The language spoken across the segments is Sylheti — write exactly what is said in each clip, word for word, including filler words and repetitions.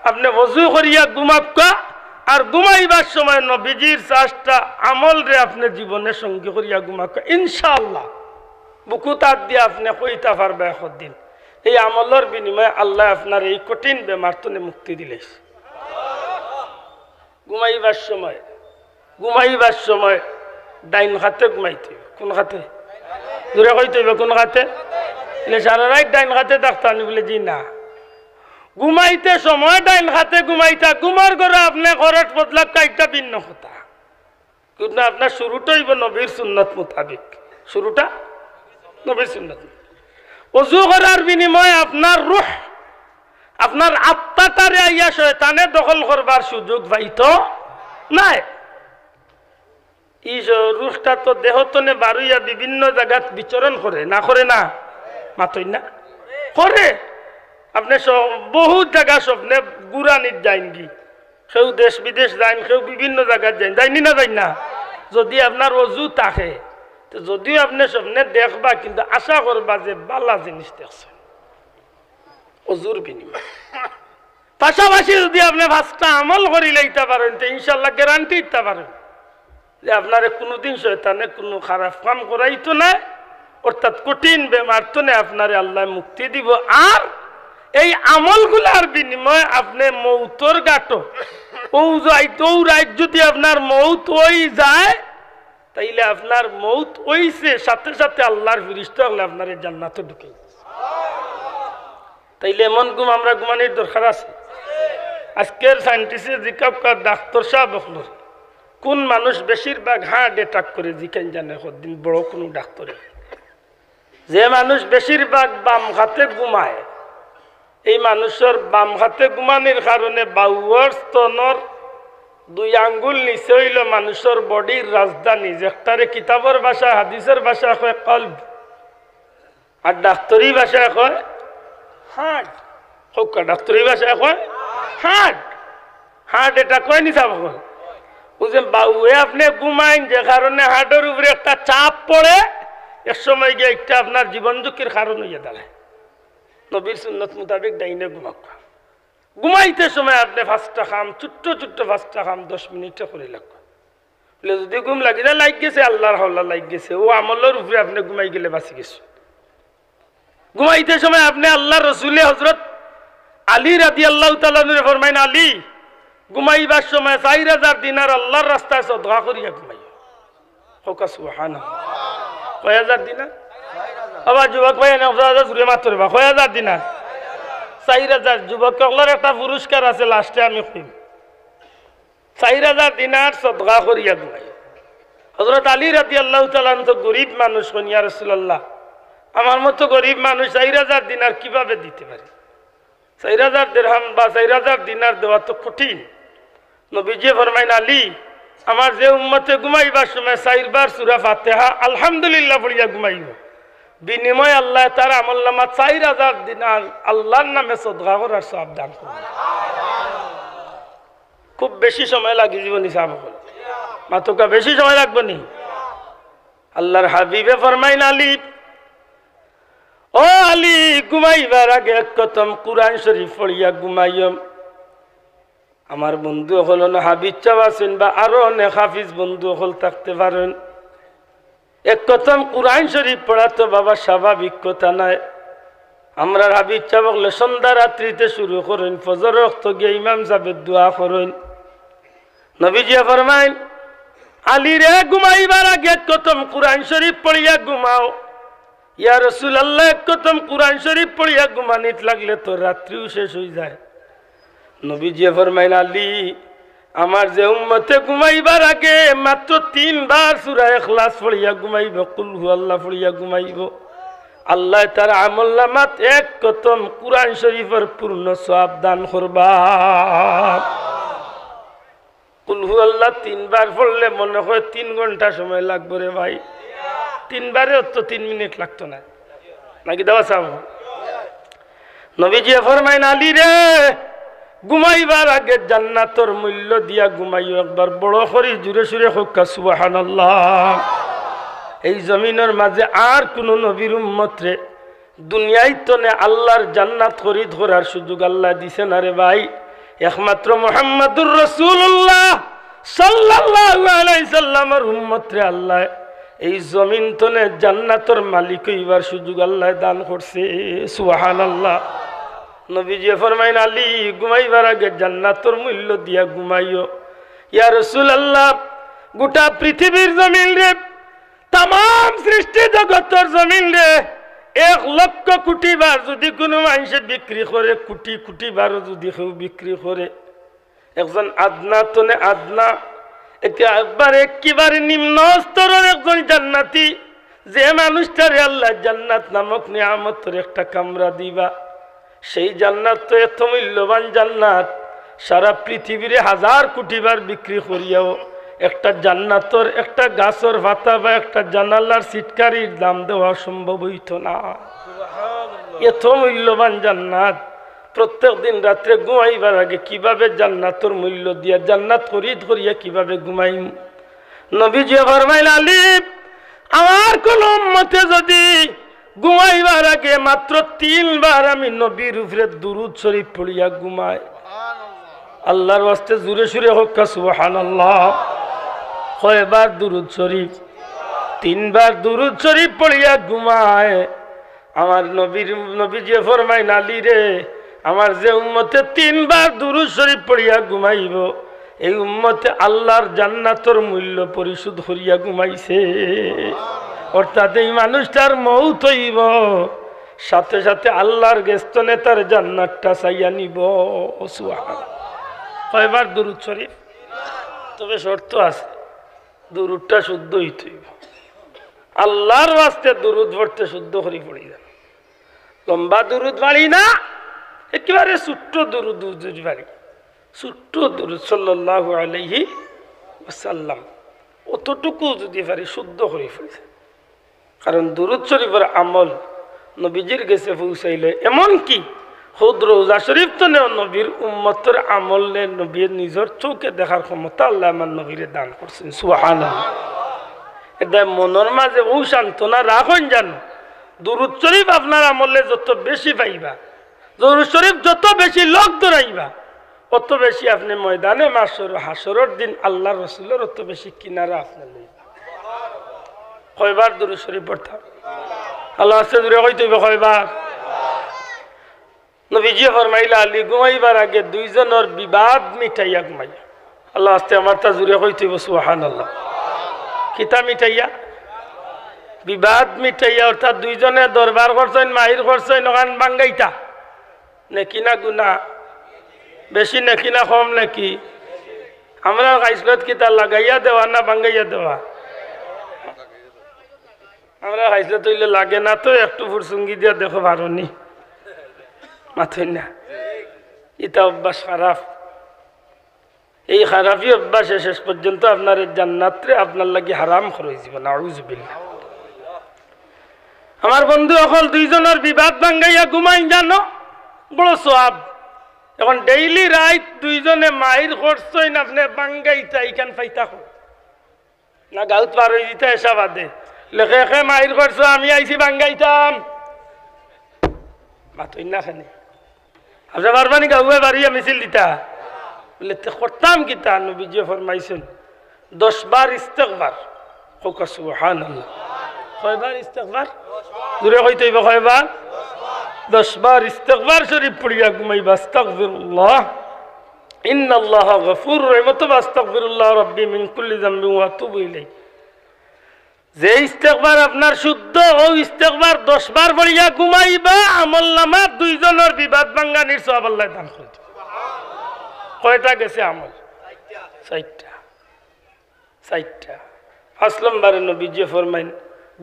আপনে অজু করিয়া ঘুমাউক্কা, আর ঘুমাইবার সময় নবীজির চারটা আমলরে আপনে জীবনে সঙ্গী করিয়া ঘুমাউক্কা। ইনশাআল্লাহ, বুকুত আত দিয়া আপনে কইতা পারবা একদিন, এই আমলর বিনিময়ে আল্লায় আপনারে এই কঠিন বেমার তনে মুক্তি দিলাইছে। ঘুমাইবার সময়, ঘুমাইবার সময় ডাইন কাতে ঘুমাইতে অইবো। কুন কাতে? জোরে কইতে অইবো, কুন কাতে? বলে, "সারা রাইত ডাইন কাতে থাকতা নি?" বলে, "জি না।" ঘুমাইতে সময় ডাইন কাতে ঘুমাইতা, ঘুমর ঘরো আপনে খরচ বদলাউক্কা, ইটা ভিন্ন কথা। কিন্তু আপনার শুরুটা অইবো নবীর সুন্নত মোতাবেক। শুরুটা নবীর সুন্নত। অজু করার বিনিময়ে আপনার রুহ, আপনার আত্মাটারে আইয়া শয়তানে দখল করবার সুযোগ পাইতো নায়। ই জ-, রুহটা তো দেহ তনে বারইয়া বিভিন্ন জাগাত বিচরণ করে, না করে না? মাতইন না? করে। আপনে স-, বহুত জাগা স্বপ্নে ঘুরানিত যাইনগি, কেউ দেশ বিদেশ যাইন, কেউ বিভিন্ন জাগাত যাইন, যাইননি না যাইন না? যদি আপনার অজু থাকে, তো যদিও আপনে স্বপ্নে দেখবা, কিন্তু আশা করবা যে বালা জিনিস দেখছইন অজুর বিনিময়ে। পাশাপাশি যদি আপনে পাঁচটা আমল করিলাইতা পারইন, তে ইনশাআল্লাহ গ্যারান্টি দিতা পারইন যে আপনারে কুনুদিন শয়তানে কুনু খারাপ কাম করাইতো নায়, অর্থাৎ কঠিন বেমার তনে আপনারে আল্লায় মুক্তি দিবো। আর এই আমলগুলার বিনিময়ে আপনে মউতর ঘাটো, অউ যাইত, অউ রাইত যদি আপনার মউত অই যায়, তাইলে আপনার মউত অইছে, সাথে সাথে আল্লার ফিরিস্তা অকলে আপনারে জান্নাতো ঢুকাই। তাইলে এমন ঘুম আমরা ঘুমানির দরকার আছে। আজকের সায়েন্টিস্টে জিকাউক্কা ডাক্তর সাব অকলরে, কুন মানুষ বেশিরভাগ হার্ট অ্যাটাক করে, জিকাইন জানে কদিন বড় কুনু ডাক্তরে। যে মানুষ বেশিরভাগ বাম কাতে ঘুমায়, এই মানুষর বাম কাতে ঘুমানির কারণে বাউর স্তনর দুই আঙ্গুল নিচে অইলো মানুষর বডির রাজধানী, যেটারে কিতাবর ভাষায়, হাদিসর ভাষায় কয় কলব। আর ডাক্তরি ভাষায় কয় হার্ট। কউক্কা, ডাক্তরি ভাষায় কয় হার্ট। হার্ট অ্যাটাক কয় নি সাব অকল? অউ যে বাউয়ে আপনে ঘুমাইন, যে কারণে হার্টর উপরে একটা চাপ পড়ে, এক সময় গিয়া একটা আপনার জীবন ঝুঁকির কারণ অইয়া দাঁড়ায়। নবীর সুন্নত মোতাবেক ডাইনে ঘুমাউক্কা। ঘুমাইতে সময় আপনে পাঁচটা কাম, ছোট্ট ছোট্ট পাঁচটা কাম দশ মিনিটে করিলাউক্কা। বলে, যদি ঘুম লাগি যায়, লাইগ গেছে, আল্লার হাওলা লাইগ গেছে, অউ আমলর উপরে আপনে ঘুমাই গেলে বাঁচি গেছে। ঘুমাইতে সময় আপনে আল্লার রসুলে হজরত আলী রাদিয়াল্লাহু তাআলা আনহুরে ফরমাইন, "আলী, ঘুমাইবার সময় চাইর হাজার দিনার আল্লার রাস্তায় সদকা করিয়া ঘুমাইও।" কউক্কা সুবহানাল্লাহ। কয় হাজার দিনার? আবার যুবক ভাই, এনে জুরে মাতরে বা, কয় হাজার দিনার? চাইর হাজার। যুবক অকলর একটা পুরস্কার আছে, লাস্টে আমি কইমু। চাইর হাজার দিনার সদকা করিয়া ঘুমাই। হজরত আলী রাদিয়াল্লাহু তাআলা আনহু তো গরিব মানুষ, কইন, "ইয়া রাসূলুল্লাহ, আমার মতো গরিব মানুষ চাইর হাজার দিনার কিভাবে দিতে পারি? চাইর হাজার দিরহাম বা চাইর হাজার দিনার দেওয়া তো কঠিন।" নবীজি ফরমাইন, "আলী, আমার যে উম্মতে ঘুমাইবার সময় চাইরবার সূরা ফাতিহা, আলহামদুলিল্লাহ পড়িয়া ঘুমাইবো, বিনিময়ে আল্লায় তার আমলনামাত চাইর হাজার দিনার আল্লার নামে সদকা করার সওয়াব দান করবা।" খুব বেশি সময় লাগি যিবো নি সাব অকল? মাতউক্কা, বেশি সময় লাগবো নি? আল্লার হাবিবে ফরমাইন, "আলী, ও আলী, ঘুমাইবার আগে এক খতম কুরআন শরীফ পড়িয়া ঘুমাইও।" আমার বন্ধু অকল অনো হাফিজ সাব আছইন বা আরো অনেক হাফিজ বন্ধু অকল থাকতে পারইন। এক খতম কুরআন শরীফ পড়া তো বাবা স্বাভাবিক কথা নায়। আমরার হাফিজ সাব অকলে সন্ধ্যা রাত্রিতে শুরু করইন, ফজর অক্ত গিয়া ইমাম সাবে দোয়া করইন। নবীজিয়ে ফরমাইন, "আলী রে, ঘুমাইবার আগে এক খতম কুরআন শরীফ পড়িয়া ঘুমাও।" ইয়া রাসূলুল্লাহ, এক খতম কুরআন শরীফ পড়িয়া ঘুমানিত লাগলে তো রাত্রিও শেষ অই যায়। নবীজিয়ে ফরমাইন, "আলী, আমার যে উম্মতে ঘুমাইবার আগে মাত্র তিনবার সূরা ইখলাস পড়িয়া ঘুমাইবো, কুল হু আল্লাহ পড়িয়া ঘুমাইবো, আল্লায় তার আমলনামাত এক খতম কুরআন শরীফর পূর্ণ সওয়াব দান করবা।" কুল হু আল্লাহ তিনবার পড়লে মনে হয় তিন ঘন্টা সময় লাগবো রে ভাই। তিনবারে অত তিন মিনিট লাগতো না, নাকি দাওয়া সাব? নবীজিয়ে ফরমাইন, "আলী রে, ঘুমাইবার আগে জান্নাতর মূল্য দিয়া ঘুমাইও।" একবার বড় করি জুরে সুরে কউক্কা সুবহানাল্লাহ। এই জমিনর মাঝে আর কুনু নবীর উম্মতরে দুনিয়ার তনে আল্লার জান্নাত খরিদ করার সুযোগ আল্লায় দিছে না রে ভাই। একমাত্র মুহাম্মাদুর রাসূলুল্লাহ সাল্লাল্লাহু আলাইহি সাল্লামর উম্মতরে আল্লায় এই জমিন তনে জান্নাতর মালিক অইবার সুযোগ আল্লায় দান করছে। সুবহানাল্লাহ। নবীজিয়ে ফরমাইন, "আলী, ঘুমাইবার আগে জান্নাতর মূল্য দিয়া ঘুমাইও।" ইয়া রাসূলুল্লাহ, গোটা পৃথিবীর জমিনরে, তামাম সৃষ্টি জগতর জমিনরে এক লক্ষ কোটি বার যুদি কুনু মানষে বিক্রি করে, কোটি কোটি বারও যুদি কেউ বিক্রি করে, একজন আদনা তনে আদনা, একেবারে, একেবারে নিম্ন স্তরর একজন জান্নাতি, যে মানুষটারে আল্লায় জান্নাত নামক নিয়ামতর একটা কামরা দিবা, সেই জান্নাত তো এত মূল্যবান জান্নাত, সারা পৃথিবীরে হাজার কোটি বার বিক্রি করিয়াও একটা জান্নাতর একটা গাছর পাতা বা একটা জানালার ছিটকারির দাম দেওয়া সম্ভব অইতো না। এত মূল্যবান জান্নাত, প্রত্যেক দিন রাত্রে ঘুমাইবার আগে কিভাবে জান্নাতর মূল্য দিয়া জান্নাত খরিদ করিয়া কিভাবে ঘুমাইমু? নবীজিয়ে ফরমাইলা, "আলী, আমার কোন উম্মতে যুদি ঘুমাইবার আগে মাত্র তিনবার আমি নবীর উপরে দুরূদ শরীফ পড়িয়া ঘুমায়।" আল্লাহর ওয়াস্তে জোরে সোরে কউক্কা সুবহানাল্লাহ। কয়বার দুরূদ শরীফ? তিনবার দুরূদ শরীফ পড়িয়া ঘুমায়। আমার নবীর, নবীজিয়ে ফরমাইন, "আলী রে, আমার যে উম্মতে তিনবার দুরূদ শরীফ পড়িয়া ঘুমাইবো, এই উম্মতে আল্লাহর জান্নাতর মূল্য পরিশোধ করিয়া ঘুমাইছে।" অর্থাৎ এই মানুষটার মউত অইবো, সাথে সাথে আল্লাহর গেছ তনে তার জান্নাতটা চাইয়া নিবো। সুবহানাল্লাহ। কয়বার দুরূদ শরীফ? তবে শর্ত আছে, দুরূদটা শুদ্ধ অইতে অইবো। আল্লাহর ওয়াস্তে দুরূদ পড়তে শুদ্ধ করি পড়ি যান। লম্বা দুরূদ পারি না, একেবারে ছোট্ট দুরূদ, দুরূদ পারি, ছোট্ট দুরূদ সাল্লাল্লাহু আলাইহি ওয়াসাল্লাম, অতটুকু যুদি পারি শুদ্ধ করি পড়ি যান। কারণ দুরূদ শরীফর আমল নবীজির গেছে পৌঁছাইলে, এমনকি খুদ রওজা শরীফ তনেও নবীর উম্মতর আমলে নবীর নিজর চউখে দেখার ক্ষমতা আল্লায় আমার নবীরে দান করছেন। সুবহানাল্লাহ। এটায় মনর মাঝে অউ সান্ত্বনা রাখইন জানো, দুরূদ শরীফ আপনার আমলে যত বেশি পাইবা, দুরূদ শরীফ যত বেশি লগ ধরাইবা, অত বেশি আপনে ময়দানে মাশর, হাশরর দিন আল্লাহর রসুলর অত বেশি কিনারা আপনে লইবা। কয়বার দুরূদ শরীফ পড়তাম? আল্লাহর ওয়াস্তে জোরে কইতে অইবো কয়বার? নবীজিয়ে ফরমাইলা, "আলী, ঘুমাইবার আগে দুইজনর বিবাদ মিটাইয়া ঘুমাইও।" আল্লাহর ওয়াস্তে আমারতা জোরে কইতে অইবো সুবহানাল্লাহ। কিতা মিটাইয়া? বিবাদ মিটাইয়া, অর্থাৎ দুইজনে দরবার করছইন, মাইর করছইন, অখান ভাঙ্গাইতা। নেকি না গুনা? বেশি নেকি না কম নেকি? আমরার খাইছলত কিতা লাগাইয়া দেওয়া না ভাঙ্গাইয়া দেওয়া? আমরার খাইছলত অইলে লাগে না তো, একটু ফুরসুঙ্গি দিয়া দেখো পারো নি? মাতইন না। ইটা অভ্যাস খারাপ। এই খারাপি অভ্যাসে শেষ পর্যন্ত আপনার এই জান্নাতরে আপনার লাগি হারাম করি দিবো। নাউজুবিল্লাহ। আমার বন্ধু অকল, দুইজনর বিবাদ ভাঙ্গাইয়া ঘুমাইন জানো, বড় সওয়াব। এখন ডেইলি রাইত দুইজনে মাইর করছইন, আপনে ভাঙ্গাইতা ইখান পাইতা কই? না গাউত পার অই দিতা এশা বাদে? লেখে একে মাইর করছো, আমি আইছি ভাঙ্গাইতাম। মাতইন না কেনে? আপনে পারবা নি গাউয়ে বাড়িয়া মিছিল দিতা? বলে, "তে করতাম কিতা?" নবীজিয়ে ফরমাইছইন, "দশ বার ইস্তেগফার।" কউক্কা সুবহানাল্লাহ। কয়বার ইস্তেগফার? জোরে কইতে অইবো কয়বার? দশ বার ইস্তেগফার শরীফ পড়িয়া ঘুমাইবা। আস্তাগফিরুল্লাহ, ইন্নাল্লাহা গফুরুর রহিম, অথবা আস্তাগফিরুল্লাহ রাব্বি মিন কুল্লি যামবিন ওয়া আতুবু ইলাইহি। যে ইস্তেগফার আপনার শুদ্ধ, অউ ইস্তেগফার দশ বার পড়িয়া ঘুমাইবা, আমলনামাত দুইজনর বিবাদ ভাঙ্গানির সওয়াব আল্লায় দান করি দিবো। কয়টা গেছে আমল? চাইরটা। চাইরটা। পাঁচ নম্বরে নবীজিয়ে ফরমাইন,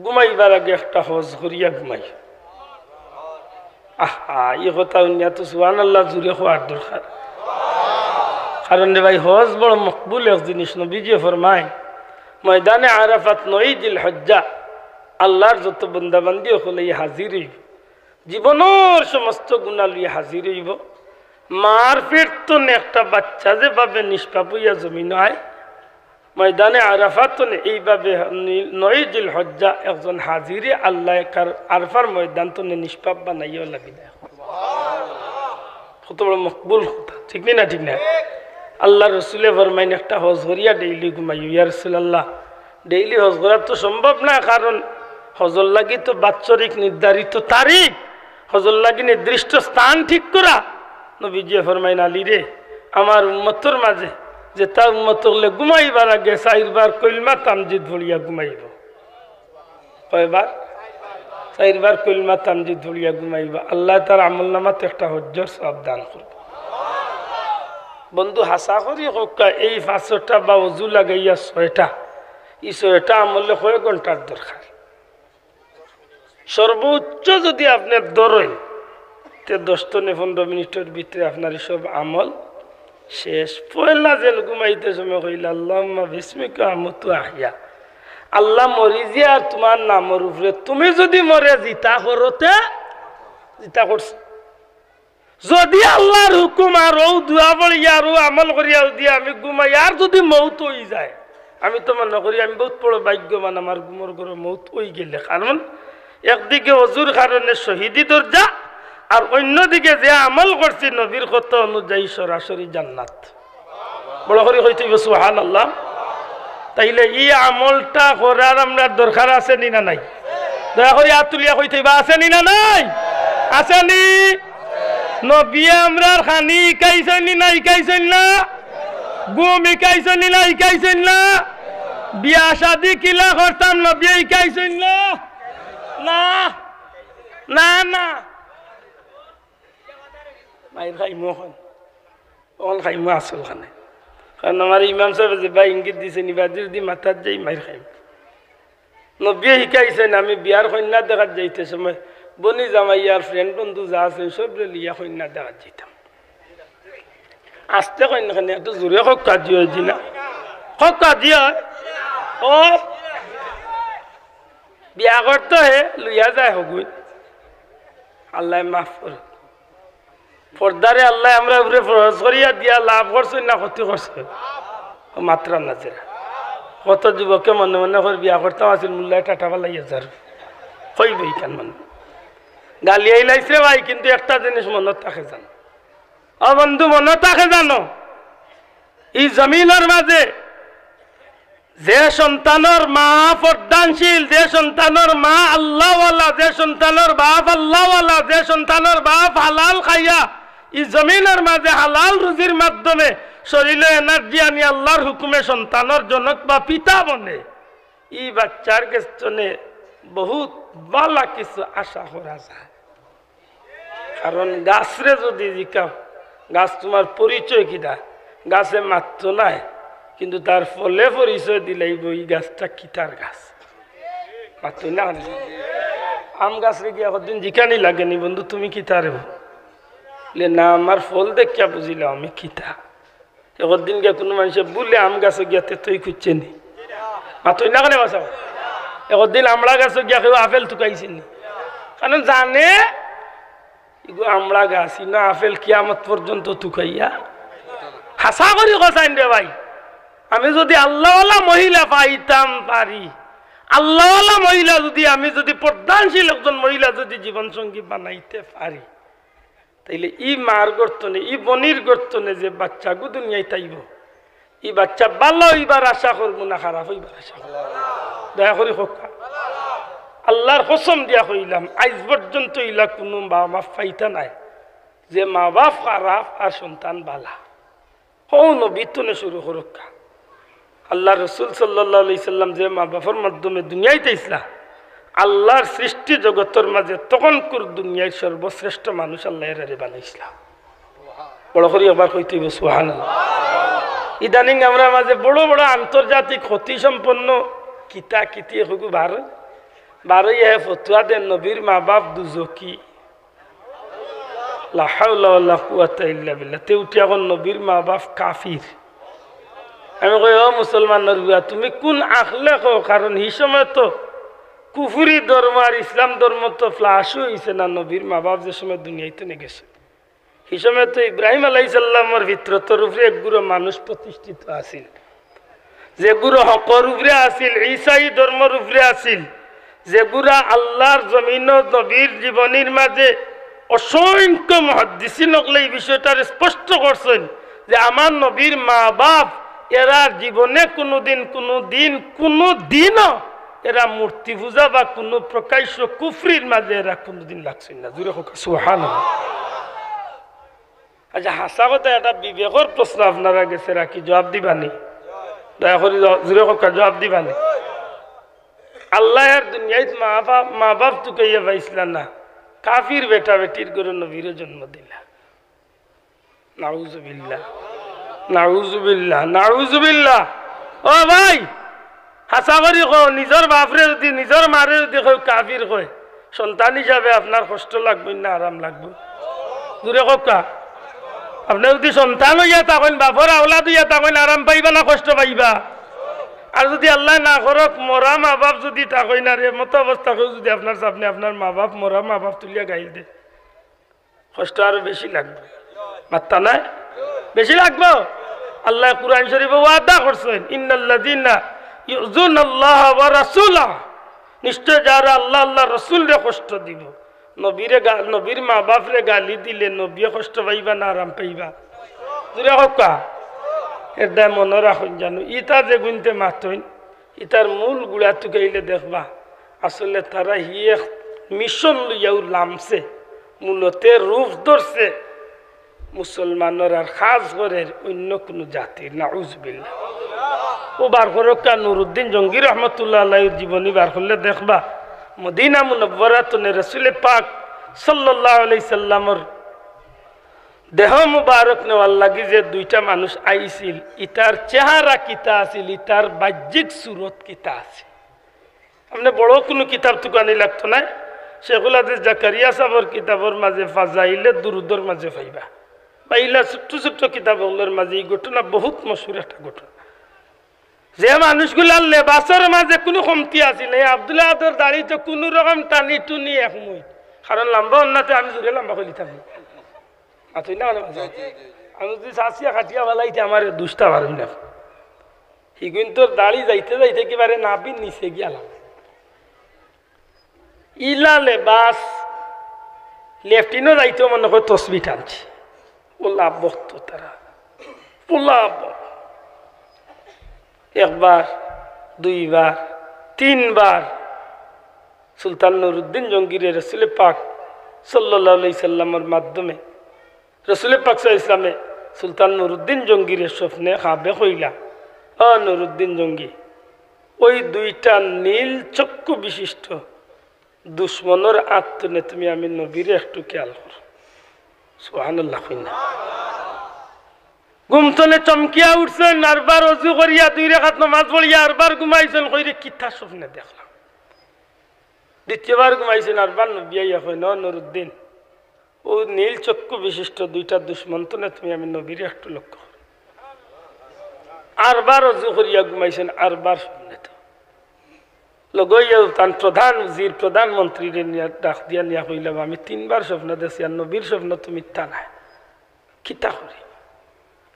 "ঘুমাইবার আগে একটা হজ করিয়া ঘুমাই।" আহা, ই কথা হুনিয়া তো সুবহানাল্লাহ জোরে কওয়ার দরকার। কারণ রে ভাই, হজ বড় মকবুল এক জিনিস। নবীজিয়ে ফরমাইন, ময়দানে আরাফাত নয় জিলহজ্জা আল্লাহর যত বন্দাবান্দি অকল অইয়া হাজির অইবো, জীবনর সমস্ত গুনা লইয়া হাজির অইবো। মার পেট তনে একটা বাচ্চা যেভাবে নিষ্পাপ অইয়া জমিনো আয়, ময়দানে আরাফাত তনে এইভাবে নি-, নয় জিলহজ্জা একজন হাজিরে আল্লায় কার আরফার ময়দান তনে নিষ্পাপ বানাইয়া লাভি দেয়। কত বড় মকবুল কথা, ঠিক নি না? ঠিক না? আল্লাহর রসুলে ফরমাইন, একটা হজ করিয়া ডেইলি ঘুমাইও। ইয়া রাসূলুল্লাহ, ডেইলি হজ করা তো সম্ভব না, কারণ হজর লাগি তো বাৎসরিক নির্ধারিত তারিখ, হজর লাগি নির্দিষ্ট স্থান ঠিক করা। নবীজি ফরমাইন, আলী রে, আমার উম্মতর মাঝে যেতা উম্মত অকলে ঘুমাইবার আগে চাইরবার কলমা তামজিদ পড়িয়া ঘুমাইবো। কয়বার? চাইরবার কলমা তামজিদ পড়িয়া ঘুমাইবা। আল্লায় তার আমল নামাত একটা হজ্জর সওয়াব দান করবা। বন্ধু, হাছা করি কউক্কা, এই পাঁচটা বা অজু লাগাইয়া ছয়টা, ই ছয়টা আমলে কয় ঘন্টার দরকার? সর্বোচ্চ যদি আপনে ধরইন, তে দশ তনে পনরো মিনিটর ভিতরে আপনার ই সব আমল শেষ। পয়লা যেন ঘুমাইতে সময় কইলা, "আল্লাহুম্মা বিসমিকা আমুতু আহইয়া।" আল্লাহ, মরি যে আর তুমার নামর উপরে, তুমি যদি মরে জিতা করতে, জিতা করছো। যদি আল্লাহর হুকুম আর অউ দোয়া পড়িয়া আর অউ আমল করিয়া যদি আমি ঘুমাই আর যদি মউত অই যায়, আমি তো মনে করি আমি বউত বড় ভাগ্যবান, আমার ঘুমর ঘরো মউত অই গেলে। কারণ একদিকে অজুর কারণে শহীদি দরজা, আর অইন্যদিকে যে আমল করছি নবীর কথা অনুযায়ী সরাসরি জান্নাত। বড় করি কইতে অইবো সুবহানাল্লাহ। তাইলে ই আমলটা করার আমরার দরকার আছে নি না নাই? দয়া করি আত তুলিয়া কইতে অইবা, আছে নি না নাই? আছে নি? নবিয়ে আমরার খানি হিকাইছইন নি না হিকাইছইন না? ঘুম হিকাইছইন নি না হিকাইছইন না? বিয়া শাদি কিলা করতাম নবিয়ে হিকাইছইন না? না, না, না। মাইর খাইমু অখন। অখন খাইমু আসল খানে। কারণ আমার ইমাম সাবে যেবা ইঙ্গিত দিছইন, ইবাদি যদি মাতাত যাই, মাইর খাইমু। নবিয়ে হিকাইছইন, আমি বিয়ার কইন্যা দেখাত যাইতে সময় বনি জামাই আর friend বন্ধু যা আছে, সবরে লইয়া কইন্যা দেখাত যাইতাম। আস্তে কইন না কেনে, একটু জোরে কউক্কা জি অয় জি না। কউক্কা জি অয়। ও বিয়া করতো হে, লইয়া যায় হগুইন। আল্লায় মাফ করউক। পর্দারে আল্লায় আমরার উপরে ফরজ করিয়া দিয়া লাভ করছইন না ক্ষতি করছইন? ও মাতরা না যেরা। কত যুবকে মনে মনে কর বিয়া করতাম আছিল, মুল্লায় টাটা ফালাইয়া যার। কইবো ইখান মানে। গালি আইলাইছ রে ভাই, কিন্তু একটা জিনিস মনত থাকে জানো। ও বন্ধু, মনত থাকে জানো। ই জমিনর মাঝে যে সন্তানর মা পর্দানশীল, যে সন্তানর মা আল্লাহওয়ালা, যে সন্তানর বাপ আল্লাহওয়ালা, যে সন্তানর বাপ হালাল খাইয়া ই জমিনর মাঝে হালাল রুজির মাধ্যমে শরীলো energy আনি আল্লাহর হুকুমে সন্তানর জনক বা পিতা বনে, ই বাচ্চার গেছ তনে বহুত বালা কিছু আশা করা যায়। কারণ গাছরে যদি জিকাও, "গাছ, তুমার পরিচয় কিতা?" গাছে মাততো নায়, কিন্তু তার ফলে পরিচয় দিলাইবো ই গাছটা কিতার গাছ। মাততো না কেনে? আম গাছরে গিয়া একদিন জিকানি লাগে নি, "বন্ধু, তুমি কিতা রে?" বলে, "না, আমার ফল দেখিয়া বুঝিলাম আমি কিতা।" একদিন গিয়া কুনু মানষে বুলে আম গাছো গিয়া তেতই খুঁজছে নি? মাতইন না কেনে বাঁচাও? একদিন আমড়া গাছো গিয়া কেউ আপেল তুকাইছে নি? কারণ জানে ইগু আমড়া গাছ, ইনো আপেল কিয়ামত পর্যন্ত তুকাইয়া। হাছা করি কছাইন রে ভাই, আমি যদি আল্লাহওয়ালা মহিলা পাইতাম পারি, আল্লাহওয়ালা মহিলা যদি, আমি যদি পর্দানশীল একজন মহিলা যদি জীবন সঙ্গী বানাইতে পারি, তাইলে ই মার গর্তনে, ই বনির গর্তনে যে বাচ্চাগু দুনিয়াত আইবো, ই বাচ্চা বালা অইবার আশা করমু না খারাপ অইবার আশা করমু? দয়া করি কউক্কা। আল্লাহর কসম দিয়া কইলাম, আইজ পর্যন্ত ইলা কুনু মা বাপ পাইতা নায় যে মা বাপ খারাপ আর সন্তান বালা। হউ নবীর তনে শুরু করউক্কা। আল্লাহর রসুল সাল্লাল্লাহু আলাইহি সাল্লাম যে মা বাপর মাধ্যমে দুনিয়াত আইছলা, আল্লাহর সৃষ্টি জগতর মাঝে তখনকুর দুনিয়ার সর্বশ্রেষ্ঠ মানুষ আল্লায় এরারে বানাইছলা। বড় করি একবার কইতে অইবো সুবহানাল্লাহ। ইদানিং আমরার মাঝে বড় বড় আন্তর্জাতিক খ্যাতিসম্পন্ন কিতা কিতি হগু বারই, বারই হে ফতুয়া দেন নবীর মা বাপ দুজকি। লা হাওলা ওয়ালা কুওয়াতা ইল্লা বিল্লাহ। তে উঠি এখন নবীর মা বাপ কাফির। আমি কই, "ও মুসলমানর পুয়া, তুমি কুন আখলে কও?" কারণ হি সময় তো কুফুরি ধর্ম আর ইসলাম ধর্ম তো ফ্লাশও অইছে না, নবীর মা বাপ যে সময় দুনিয়াইতে নে গেছে। হি সময় তো ইব্রাহিম আলাইহিস সালামর ফিতরতর উপরে এক গুরু মানুষ প্রতিষ্ঠিত আছিল। যেগুরা হকর উপরে আছিল, ঈসাই ধর্মর উপরে আছিল, যেগুরা আল্লাহর জমিনো নবীর জীবনীর মাঝে অসংখ্য মুহাদ্দিসিন অকলে এই বিষয়টারে স্পষ্ট করছইন যে আমার নবীর মা বাপ এরা জীবনে কুনুদিন, কুনুদিন, কুনুদিনও এরা মূর্তি পূজা বা কুনু প্রকাশ্য কুফরির মাঝে এরা কুনুদিন লাগছইন না। জুরে কউক্কা সুবহানাল্লাহ। আচ্ছা, হাছা কথা, একটা বিবেকর প্রশ্ন আপনারার গেছে রাখি, জুয়াব দিবানি? দয়া করি জ-, জুরে কউক্কা, জুয়াব দিবানি? আল্লায় আর দুনিয়াত মা বাপ, মা বাপ তুকাইয়া পাইছলা না, কাফির বেটা বেটির ঘরো নবীরে জন্ম দিলা। নাউজুবিল্লাহ, নাউজুবিল্লাহ, নাউজুবিল্লাহ। ও ভাই, হাছা করি কও, নিজর বাপরে যুদি, নিজর মারে যুদি কেউ কাফির কয়, সন্তান হিসাবে আপনার কষ্ট লাগবো না আরাম লাগবো? জুরে কউক্কা। আপনে যুদি সন্তান অইয়া থাকইন, বাপর আওলাদ অইয়া থাকইন, আরাম পাইবা না কষ্ট পাইবা? আর যুদি আল্লায় না করউক, মরা মা বাপ যুদি থাকইন, আর এমতো অবস্থা কেউ যুদি আপনার সামনে আপনার মা বাপ, মরা মা বাপ তুলিয়া গাইল দে, কষ্ট আরো বেশি লাগবো। মাত্তা নাই? বেশি লাগবো। আল্লায় কুরআন শরীফো ওয়াদা করছইন, "ইন্নাল্লাযীনা ইউযুনাল্লাহা ওয়া রাসূলাহু।" নিশ্চয় যারা আল্লাহ, আল্লাহর রসুলরে কষ্ট দিবো, নবীরে গা-, নবীর মা বাপরে গালি দিলে নবীয়ে কষ্ট পাইবা না আরাম পাইবা? জুরে কউক্কা। এর দায় মনো রাখইন জানু, ইতা যেগুইন্তে মাতইন, ইতার মূল গুড়া তুকাইলে দেখবা, আসলে তারা হি এক মিশন লইয়াউ লামছে, মূলতে রূপ ধরছে মুসলমানর আর খাস করের অইন্য কুনু জাতির। নাউজুবিল্লাহ। ও বার করউক্কা, নুরুদ্দিন জঙ্গি রহমতুল্লাহ আলাইহির জীবনী বার করলে দেখবা, মদিনা মুনাব্বরাত তনে রসুলে পাক সাল্লাল্লাহু আলাইহি সাল্লামর দেহ মুবারক নেওয়ার লাগি যে দুইটা মানুষ আইছিল, ইতার চেহারা কিতা আছিল, ইতার বাহ্যিক সুরত কিতা আছিল। আপনে বড় কুনু কিতাব তুকানি লাগতো নায়। শেখুল হাদিস জাকারিয়া সাবর কিতাবর মাঝে ফাজাইলে দুরুদর মাঝে পাইবা, বা ইলা ছোট্ট ছোট্ট কিতাব অকলর মাঝে ই ঘটনা বহুত মশহুর একটা ঘটনা। যে মানুষগুলার লেবাসর মাঝে কুনু কমতি আছিল না, আব্দুল আহাদর দাড়ি তো কুনু রকম টানি টুনি এক মুই, কারণ লাম্বা অন্নাতে আমি জুরে লাম্বা করিলিতাম। মাতইন না কেনে? আমি যুদি চাচিয়া কাটিয়া ফালাইতে আমারে দুষতা পারইন না। হিগুইন্তর দাড়ি যাইতে যাইতে একেবারে নাভির নিচে গিয়া লাগে। ইলা লেবাস, লেট্রিনো যাইতেও মনে কয় তসবি টানছে। ওলা ভক্ত তারা, ওলা ভক্ত। একবার, দুইবার, তিনবার সুলতান নুরুদ্দিন জঙ্গিরে রসুলে পাক সাল্লাল্লাহু আলাইহি সাল্লামর মাধ্যমে রসুলে পাক সাল্লাল্লাহু আলাইহি সাল্লামে সুলতান নুরুদ্দিন জঙ্গিরে স্বপ্নে খাবে কইলা, "ও নুরুদ্দিন জঙ্গি, ওই দুইটা নীল চক্ষু বিশিষ্ট দুশমনর আত তনে তুমি আমি নবীরে একটু খেয়াল করো।" সুবহানাল্লাহ কইন না। ঘুম তনে চমকিয়া উঠছইন, আরবার অজু করিয়া দুই রাকাত নামাজ পড়িয়া আরবার ঘুমাইছইন, কইরে, "কিতা স্বপ্নে দেখলাম?" দ্বিতীয়বার ঘুমাইছইন, আরবার নবী আইয়া কইন, "ও নুরুদ্দিন, ও নীল চক্ষু বিশিষ্ট দুইটা দুশমন তনে তুমি আমি নবীরে একটু লক্ষ্য করো।" আরবার অজু করিয়া ঘুমাইছইন, আরবার স্বপ্নে তো। লগে অইয়া তান প্রধান উজির, প্রধানমন্ত্রীরে নিয়া ডাক দিয়া নিয়া কইলা, "আমি তিনবার স্বপ্ন দেখছি, আর নবীর স্বপ্ন তো মিথ্যা নায়। কিতা করি?"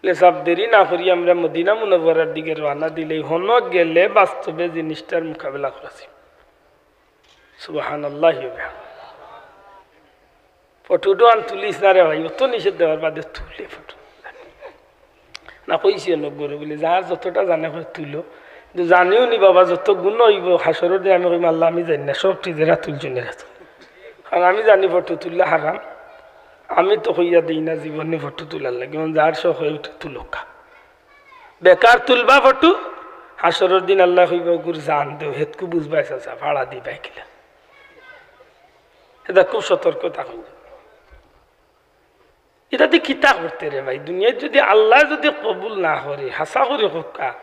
লে সাব দেরি না করি আমরা মদিনা মুনাওয়ারার দিকে রওয়ানা দিলেই হনো গেলে বাস্তবে জিনিসটার মোকাবেলা করা যাইব। সুবহানাল্লাহি ওয়া বিহামদিহি। ফটো উটো আন তুলিস না রে ভাই, অত নিষেধ দেওয়ার বাদে তুলে ফটো। না কইছি অনেক গরু বলে, যার যতটা জানে হয় তুলো। কিন্তু জানিও নি বাবা, যত গুণ অইব, হাসরর দিন আমি কইম, "আল্লাহ, আমি জানি না, সব ঠিক এরা তুলছইন, এরা তুল।" কারণ আমি জানি ফটো তুললে হারাম। আমি তো কইয়া দেই না জীবনে ফটো তুলার লাগি, এখন যার শখ হয় উঠে তুলুক্কা। বেকার তুলবা ফটো, হাসরর দিন আল্লায় কইবা, "ওগুর জান দেও, হেতকু বুঝবায় চাচা, ভাড়া দিবায় কিলা।" এটা খুব সতর্ক থাকুন। ইতাদি কিতা করতে রে ভাই? দুনিয়াত যুদি আল্লায় যুদি কবুল না করে, হাছা করি কউক্কা,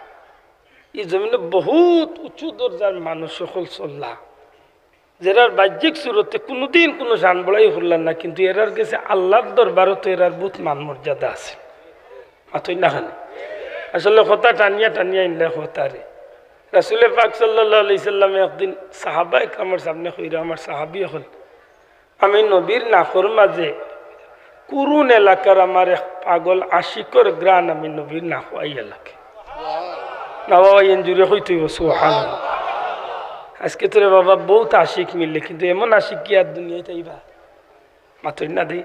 ই জমিনো বহুত উঁচু দরজার মানুষ অকল চললা, যেরার বাহ্যিক সুরতে কুনুদিন কুনু শান বড়াই করলা না, কিন্তু এরার গেছে আল্লার দরবারো তো এরার বহুত মান মর্যাদা আছে। মাতইন না কেনে? আসলে কথা টানিয়া টানিয়া ইনলা কথা রে। রাসুলে পাক সাল্লাল্লাহু আলাইহি সাল্লামে একদিন সাহাবা একরামর সামনে কইরা, "আমার সাহাবি অকল, আমি নবীর নাকর মাঝে কুরুন এলাকার আমার এক পাগল আশিকর ঘ্রাণ আমি নবীর নাকো আইয়া লাগে।" না বাবা, এন জুরে কইতে অইব, সুবহানাল্লাহ। আজকে তো রে বাবা বহুত আশিক মিললে, কিন্তু এমন আশিক কি আর দুনিয়াত আইবা? মাতইন না দি।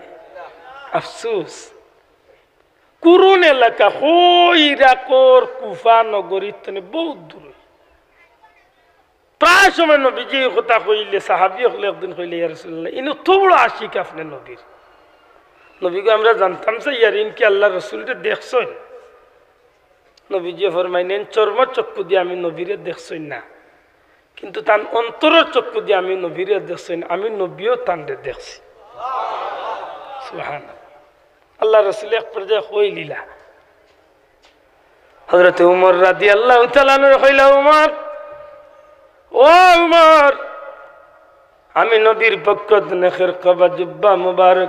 আফসুস, কুরুন এলাকা, হো ইরাকর কুফা নগরীর তনে বহুত দূর। প্রায় সময় নবীজি এই কথা কইলে, সাহাবী অকলে একদিন কইলে, "ইয়া রাসূলুল্লাহ, ইনো তো বড় আশিক আপনে নবীর।" নবীগো, আমরা জানতাম চাই, ইয়ার ইন কি আল্লাহর রসুলরে দেখছইন? নবীজি ফরমাইলেন, "চর্ম চক্ষু দিয়া আমি নবীরে দেখছইন না, কিন্তু তান অন্তরর চক্ষু দিয়া আমি নবীরে দেখছইন, আমি নবীও তানরে দেখছি।" সুবহানাল্লাহ। আল্লাহর রসুল এক পর্যায়ে কইলিলা, হযরত উমর রাদিয়াল্লাহু তাআলা আনহুরে কইলা, "উমর, ও উমর, আমি নবীর পক্ষ তনে খেরকা বা জুব্বা মুবারক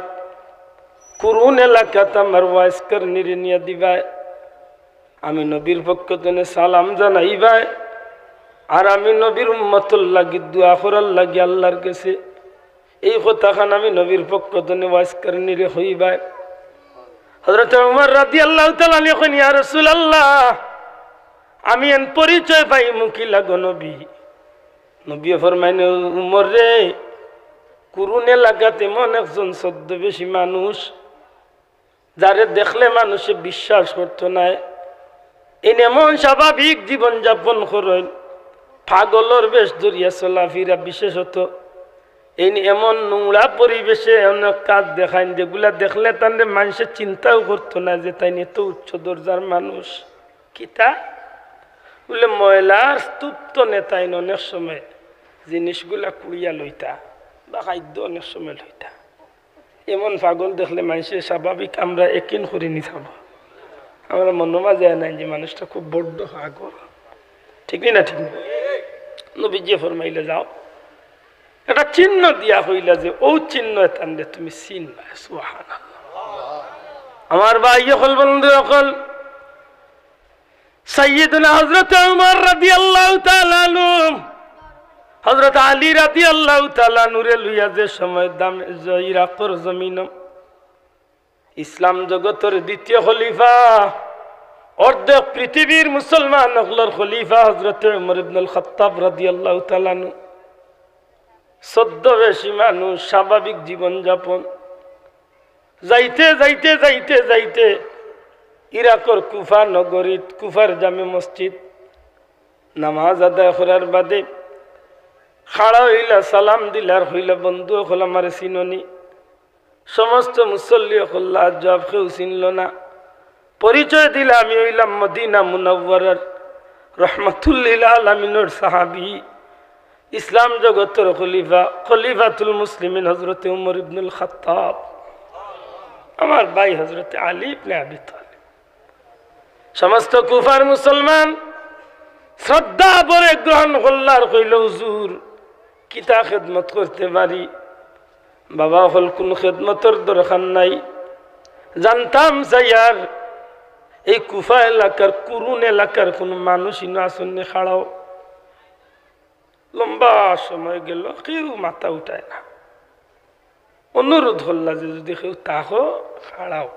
কুরুন এলাকাত আমার ওয়াইজ করনিরে নিয়া দিবায়, আমি নবীর পক্ষ তনে সালাম জানাইবায়, আর আমি নবীর উম্মতর লাগি দোয়া করার লাগি আল্লাহর গেছে এই কথাখান আমি নবীর পক্ষ তনে ওয়াইজ করনিরে কইবায়।" হযরত উমর রাদিয়াল্লাহু তাআলা আনহু কইন, "ইয়া রাসূলুল্লাহ, আমি এন পরিচয় পাইমু কিলা গো নবী?" নবীয়ে ফরমাইন, "উমর রে, কুরুন এলাকাত এমন একজন ছদ্মবেশী মানুষ, যারে দেখলে মানুষে বিশ্বাস করতো নায়। এইন এমন স্বাভাবিক জীবন যাপন করইন, পাগলর বেশ ধরিয়া চলাফিরা বিশেষত। এইন এমন নোংরা পরিবেশে অনেক কাজ দেখাইন, যেগুলা দেখলে তানরে মানষে চিন্তাও করতো না যে তাইন এত উচ্চ দরজার মানুষ।" কিতা? বুলে, ময়লার স্তূপ তনে তাইন অনেক সময় জিনিসগুলা কুড়িয়া লইতা বা খাদ্য অনেক সময় লইতা। এমন পাগল দেখলে মানষে স্বাভাবিক আমরা একিন করি নি চাবো। আমরা মনো মাঝে নাই যে মানুষটা খুব বড্ড পাগল। ঠিক নি না? ঠিক নি? নবীজি ফরমাইলা, "যাও।" একটা চিহ্ন দিয়া কইলা যে, "অউ চিহ্ন এতানরে তুমি চিনবায়।" সুবহানাল্লাহ। আমার ভাই অকল, বন্ধু অকল, সাইয়্যিদুনা হযরত উমর রাদিয়াল্লাহু তাআলা আনহু, হযরত আলী রাদিয়াল্লাহু তাআলা আনহুরে লইয়া যে সময় দাম-, জ-, ইরাকর জমিন, ইসলাম জগতর দ্বিতীয় খলিফা, অর্ধেক পৃথিবীর মুসলমান অকলর খলিফা হযরত উমর ইবনুল খাত্তাব রাদিয়াল্লাহু তাআলা আনহু, ছদ্মবেশী মানুষ, স্বাভাবিক জীবনযাপন। যাইতে, যাইতে, যাইতে, যাইতে ইরাকর কুফা নগরীত, কুফার জামে মসজিদ, নামাজ আদায় করার বাদে খাড়া অইলা, সালাম দিলা আর কইলা, "বন্ধু অকল, আমারে চিনো নি?" সমস্ত মুসল্লি অকলর জবাব কেউ চিনলো না। পরিচয় দিলা, "আমি অইলাম মদিনা মুনাওয়ারার রহমাতুল্লিল আলামিনর সাহাবী, ইসলাম জগতর খলিফা, খলিফাতুল মুসলিমিন হযরতে উমর ইবনুল খাত্তাব, আমার ভাই হযরতে আলী ইবনে আবি তালিব।" সমস্ত কুফার মুসলমান শ্রদ্ধা ভরে গ্রহণ করলা আর কইল, "হুজুর, কিতা খেদমত করতে পারি?" বাবা অকল, "কুনু খেদমতর দরকার নাই, জানতাম চাই আর এই কুফা এলাকার, কুরুন এলাকার কুনু মানুষ ইনো আছইন নি, খাড়াও।" লম্বা সময় গেল, কেউ মাথা উঠায় না। অনুরোধ করলা যে, "যদি কেউ থাকো, খাড়াও।"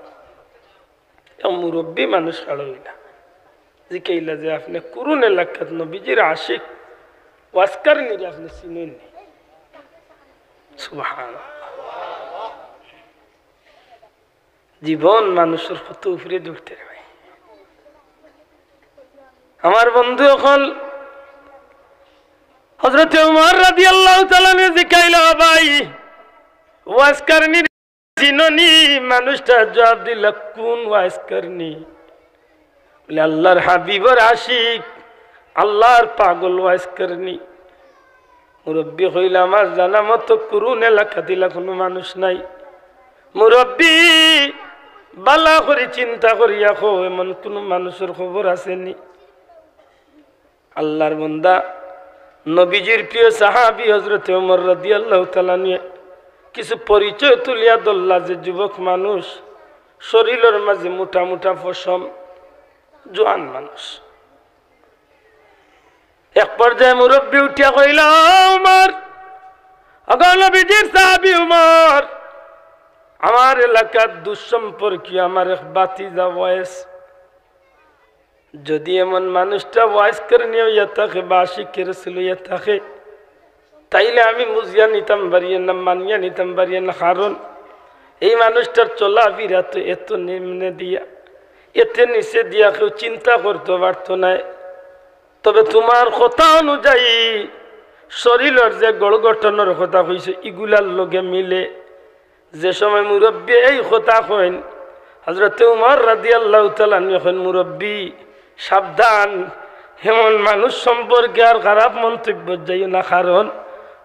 এক মুরব্বী মানুষ খাড়া অইলা, জিকাইলা যে, "আপনে কুরুন এলাকাত নবীজির আশিক, ওয়াজ করনিরে আপনে চিনইন নি?" সুবহানাল্লাহ। জীবন মানুষর কত উপরে উঠতে রে ভাই। আমার বন্ধু অকল, হযরতে উমর রাদিয়াল্লাহু তাআলা আনহু জিকাইলা, "ভাই, ওয়াজ করনিরে চিনো নি?" মানুষটা জবাব দিলা, "কুন ওয়াজ করনি?" বুলে, "আল্লাহর হাবিবর আশিক, আল্লাহর পাগল ওয়াজ করনি।" মুরব্বী কইলা, "আমার জানা মতো কুরুন এলাকাত ইলা কুনু মানুষ নাই। মুরব্বী, বালা করি চিন্তা করিয়া কও, এমন কুনু মানুষর খবর আছে নি?" আল্লাহর বান্দা, নবীজির প্রিয় সাহাবী হযরতে উমর রাদিয়াল্লাহু তাআলা আনহু কিছু পরিচয় তুলিয়া ধরলা যে যুবক মানুষ, শরীলর মাঝে মোটা মোটা পশম, জোয়ান মানুষ। এক পর্যায়ে মুরব্বী উঠিয়া কইলা, "উমর, ওগো নবীজির সাহাবী উমর, আমার এলাকার দুঃসম্পর্কীয় আমার এক ভাতিজা ওয়েস, যদি এমন মানুষটা ওয়াজ করনি অইয়া থাকে বা আশিকে রাসূল অইয়া থাকে, তাইলে আমি বুঝিয়া নিতাম পারি না, মানিয়া নিতাম পারি না, কারণ এই মানুষটার চলাফিরা তো এত নিম্নে দিয়া, এত নিচে দিয়া কেউ চিন্তা করতো পারতো নায়। তবে তুমার কথা অনুযায়ী শরীলর যে গড় গঠনর কথা কইছো, ইগুলার লগে মিলে যে সময় মুরব্বি এই কথা কইন, হযরতে উমর রাদিয়াল্লাহু তাআলা আনহু কইন, "মুরব্বি, সাবধান, এমন মানুষ সম্পর্কে আর খারাপ মন্তব্য যাইও না, কারণ